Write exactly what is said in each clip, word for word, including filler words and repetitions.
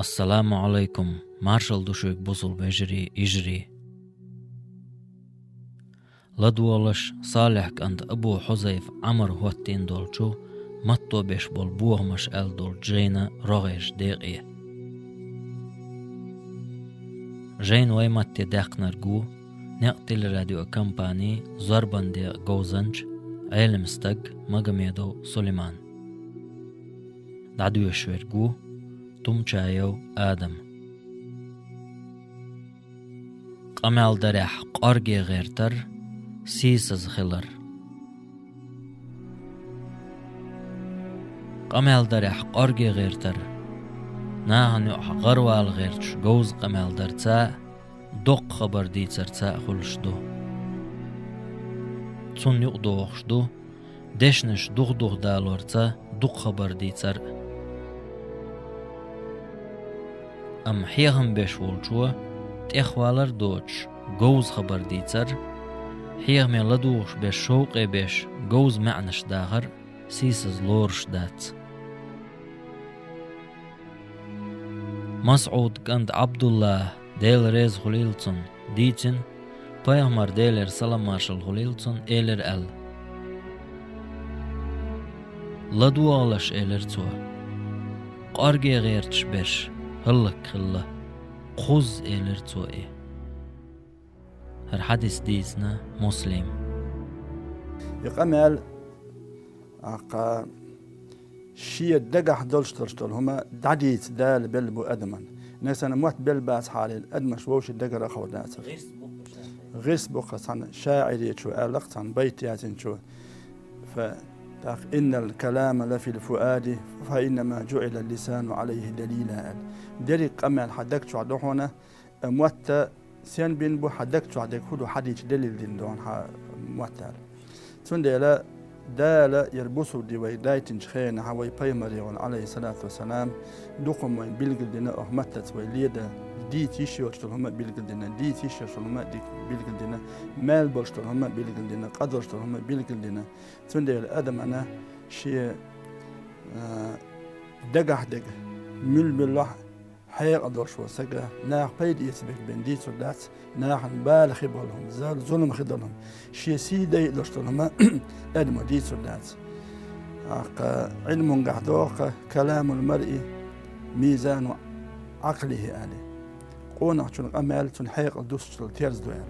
Ассаламу Ӏалайкум, маршалла ду шуьга, бусалба вежарий, йижарий. ЛадогӀалаш, Салихь кӀант Абу Хьузайф Ӏамар хӀоттийна долчу «Матто беш болу бохамаш» аьлла долчу жайна рогӀерчу декъе. Жайна вай матте даьккхинарг ву некъ телерадиокомпани «Зорбан декъа» говзанча, Ӏелам стаг Магомедов Сулейман. ДӀадоьшуш верг ву Тумчаев Адам. Къамел дарехь кӀорге гӀертар, сийсаза хилар. Къамел дарехь кӀорге гӀертар нахана юкъахь гӀарвала гӀерташ говза къамел дарца а, доккха хабар дийцарца а хуьлуш ду. Цунна юкъадогӀуш ду дешнаш дух-дух далорца дукха хабар дийцар а. Амма хьехам беш волчо тӀехвалар а доцуш говза хабар дийцар, хьехаме ладугӀуш берш шовкъе беш говза маьӀнаш дахар сийсаза лоруш дац. МасӀуд кӀант Ӏабдулла, Дела реза хуьлийла цунна, дийцина, пайхамар, Делера салам-маршалла хуьлийла цунна, элира аьлла: «ЛадогӀалаш, — элира цо, — кӀорге гӀерташ берш хӀаллакьхилла, кхузза», — элира цо и. ХӀара хьадис дийцина Муслим. И къамел, аккха, шен дагахь долуш долуш долу хӀума дӀадийца Дала белла бу адаман. Нагахь санна мотт белла бац хьалийла, адамаш вовшийн дагара а ховр дацара. ГӀирс бу-кх, цхьана шаӀиречо аьлла-кх, цхьана байт яздинчо: «Фа, так, иннал калама лафил фуади, фа иннама жуӀила лисану Ӏалайхи далила», аьлла. Дерриг къамел хьан даг чохь ду хьуна, мотт сен бина бу, хьан даг чохь дерг хӀун ду хьадийча далил дина ду хьуна хьан мотт аьлла. Цундела Дала яра бусалба дин вайга дайтинчу хенахь, вай пайхамаре гӀуна, Ӏалайхиссалату вассалам, дукха хӀума вайна билгалдина, оха маттаца вай леда, дийца йиш йоцуш долу хӀума а билгалдина, дийца йиш йоцуш долу хӀума а дик-, билгалдина, мел болуш долу хӀума а билгалдина, къа долуш долу хӀума а билгалдина. Цундела адамана шен, а, дагахь дерг, муьлш-муьлххачу хьекъал долуш волу стага, наха пайда эца берг бен дийцур дац, нахана бала хи болу хӀума, зал-, зулам хи долу хӀума, шен сий дайъалуш долу хӀума адамо дийцур дац. Аккха, Ӏилмунгахь догӀу-кх: «Каламул маръи мизану Ӏакълихи», — аьлла. Къонахчун къамел цуьнан хьекъал дуссуш долу терза ду аьлла.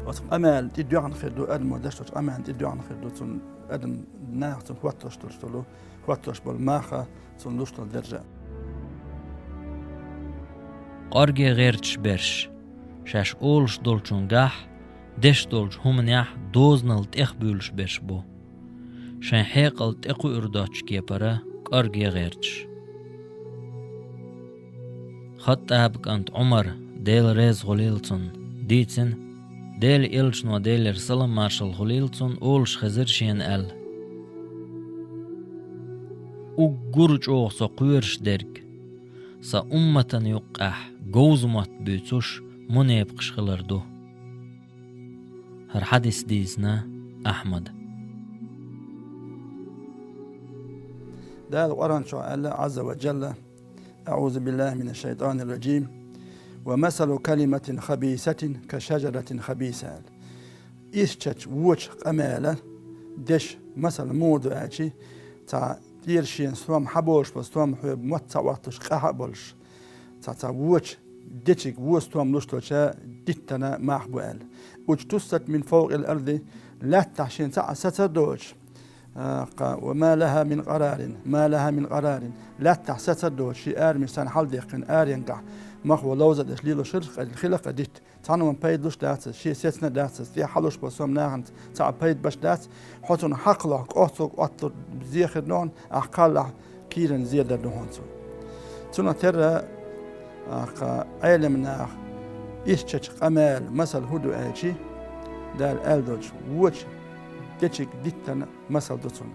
Оцу къамелан тӀе доьгӀна хир ду, адамо деш долчу къамелан тӀе доьгӀна хир ду цунна, адам, наха цунна хӀоттош долуш долу, хӀоттош болу мах а, цунна луш долу даржа а. КӀорге гӀерташ берш шаьш олуш долчунгахь, деш долчу хӀуманехь дозанал тӀехбуьйлуш берш бу. Шайн хьекъал тӀекхуьур доцчу кепара кӀорге гӀерташ. ХаттӀаб кӀант Ӏумар, Дела реза хуьлийла цунна, дийцина, Делан элчано, Делера салам-маршалла хуьлийла цунна, олуш хезира шена аьлла: «Уггар чӀогӀа со кхоьруш дерг сан умматана юккъехь говза мотт буьйцуш мунепакъаш хилар ду». ХӀара хьадис дийцина Ахьмада. Дала Къуръан чохь аьлла, Ӏазза ва Джалла: «АӀузу биллахи минаш шайтанир раджим. Ва масалу калиматин хабисатин ка шажаратин хабиса», — аьлла. Ишттачу вочу къамела деш масал муха ду аьлчи, цхьа тӀера шена стом хьан болуш бан, стом хьоьга мотт ца Ӏоттуш, къаьхьа а болуш, цхьа, цхьа вочу дечиг вон стом луш долча диттана мах бу аьлла. «Уджтуссат мин фавкъил арди», лаьттахь шена цхьа а саца а доцуш, а, кха, «ва ма лаха мин къарарин, ма лаха мин къарарин», лаьттахь саца а доцуш, шен арамаш санна хьалдаьккхина, аренгахь махо ловза а деш лелош хила, хила-кха дитт. Цхьанна пайда луш дац иза, шен сецна дац иза, тӀе хьалуш бо сом нахана цхьа а пайда беш дац, хьо цунна хьакхалахь, кӀоццалг Ӏоттур зе хир ду хьуна, ахь кхаллахь, кийран зе дар ду хьуна цунна. Цунах терра, а, кха, Ӏелам наха ишттачу къамела масал хӀун ду аьлчи, Дала аьлла долчу вочу дечиг диттана масал ду цунна.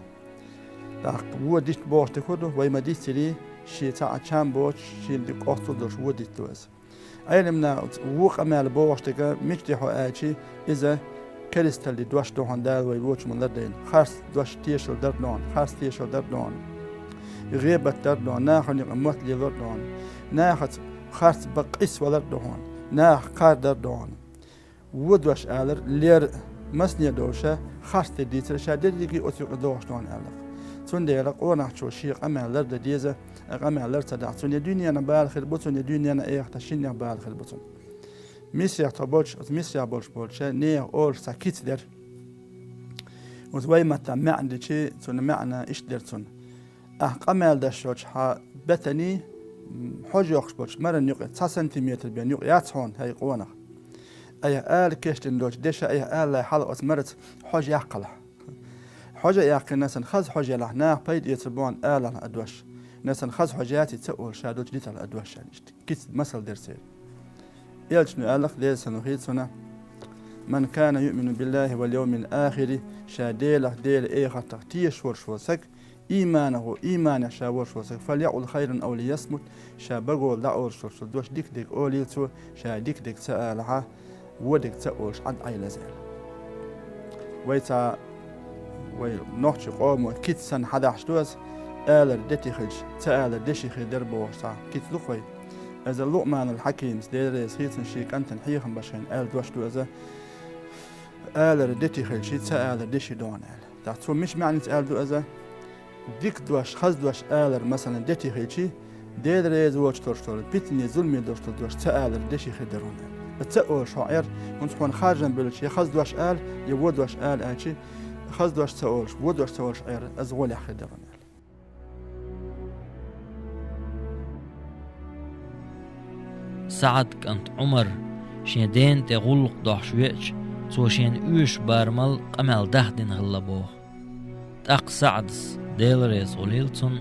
ТӀаккха вон дитт бохуш дерг хӀун ду, вай ма-дийццалц, шен цхьа а чам боцуш, шена дика къоццалуш долуш вон дитт ду иза. Ӏелам наха вон къамел бохуш дерг мича тӀехь аьлчи, иза керсталлин дош ду хьуна, Дала вай вочу ма лардайна. Харц дош тешалла дар ду хьуна, харц тешалла дар ду хьуна. гӀебат дар дохьуна, нахана юкъе мотт лелор дохьуна, нахаца харц бакъ къийса валар дохьуна, наха кхардар дохьуна. Во дош алар лер масане долаш, харц де дийцар ша дерриге оцу юкъе дохьуш дохьуна аьлла. Цундела къонахчо шен къамел лардан деза, а къамел лар ца дахь, цунна я дуьненах бала хир бу, цунна я дуьненах, эхартах шиннех бала хир бу цунна. Мисрехь тхо болчу, оцу Мисрехь болуш болчу нехан олуш цхьа кица дара. Оцу вай маттахь маьӀна дичи, цунна маьӀна иштта дара цунна. Ахь къамел деш йолчу хьан батани, м, хьожа йоккхуш болчу маран юкъе цхьа сантиметр бен юкъ яц хьуна, хӀай къонах. Айхьа ала кечдина долчу деша, айхьа ала лай хьалха оцу мараца хьожа яккхалахь. Хьожа а яьккхина, сан хаза хьожа елахь, наха пайда эцар бохьуна алахь а дош. На сан хаза хьожа яций ца олуш, ша долчу дитахь а дош аьлла иштта. Кица масал дара церан. Элчано аьлла-кх, Делан салам хуьлда цунна: «Ман кана юъмину биллахи вал йовмил ахири», ша Делах, Делан эхартах тешаш волуш волу саг, ийманаху, ийманехь ша волуш волу саг, «фалъякъул хайран ав лиясмут», ша багахь дӀаолуш волуш волу дош дика дерг олийла цо, ша дика дерг ца алахь, вон дерг ца олуш Ӏад Ӏайла иза аьлла. Вай цхьа, вай нохчийн къомо кица санна хьадахьаш ду аса, алар дети хилча, ца алар деши хир дара бохуш цхьа кица ду-кх вай. Иза Лукъманул Хьакимас, Дела реза хуьлда цунна, шен кӀантана хьехам башийна аьлла дош ду иза, алар дети хилча, ца алар деши дохьуна аьлла. ТӀаккха цо мича маьӀница аьлла ду иза? Дика дош, хаза дош алар, масалан, дети хилчи, Дела реза воцуш долуш долу, питане, зуламе долуш долу дош ца алар деши хир дара хьуна. Ца олуш хьо Ӏер, хӀунца хьуна харжам буьллучу я хаза дош ала, я вон дош ала аьлчи, хаза дош ца олуш, вон дош ца олуш Ӏер, иза гӀолехь хир дара хьуна аьлла. СаӀад кӀант Ӏумар шен дена тӀе гӀуллакх дохьуш веача, цо шена оьшуш барамал къамел дахдина хилла боху. ТӀаккха СаӀадас, Дела реза хуьлийла цунна,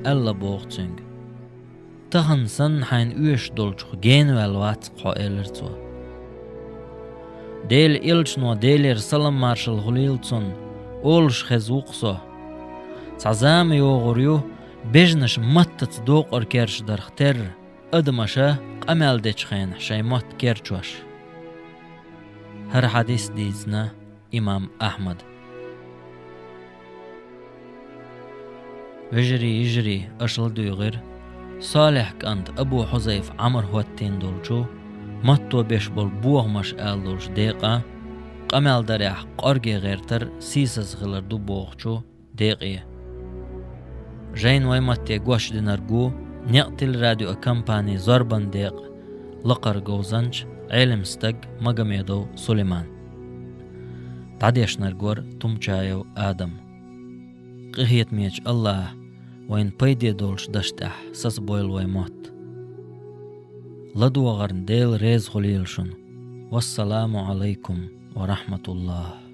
аьлла боху цуьнга: «Тахана санна хьайна оьшуш долчух генаваьлла вац-кх хьо», — элира цо. Делан элчано, Делера салам-маршалла хуьлийла цунна, олуш хезна ву-кх со: «Цхьа зама йогӀур ю, бежанаш маттаца докъар керча дарх терра, адамаша къамел дечу хенахь шайн мотт керчош». ХӀара хьадис дийцина имам Ахьмада. Вежарий-йижарий, аша ладуьйгӀира Салихь кӀант Абу Хьузайфа Ӏамар хӀоттийна долчу, матто беш болу бохамаш аьлла долчу декъан, къамел дарехь кӀорге гӀертар сийсаза хилар ду бохучу декъе. Жайна вайн матте гочдинарг ву некъ телерадиокомпани «Зорбан декъа» лакхара говзанча, Ӏелам стаг Магомедов Сулейман. ДӀадешнарг вара Тумчаев Адам. Къинхетамечу АллахӀа вайна пайде долчу дашна тӀехь сацабойла вайн мотт. ЛадогӀарна Дела реза хуьлийла шуна. Вассаламу Ӏалайкум ва рахьматуллахӀ.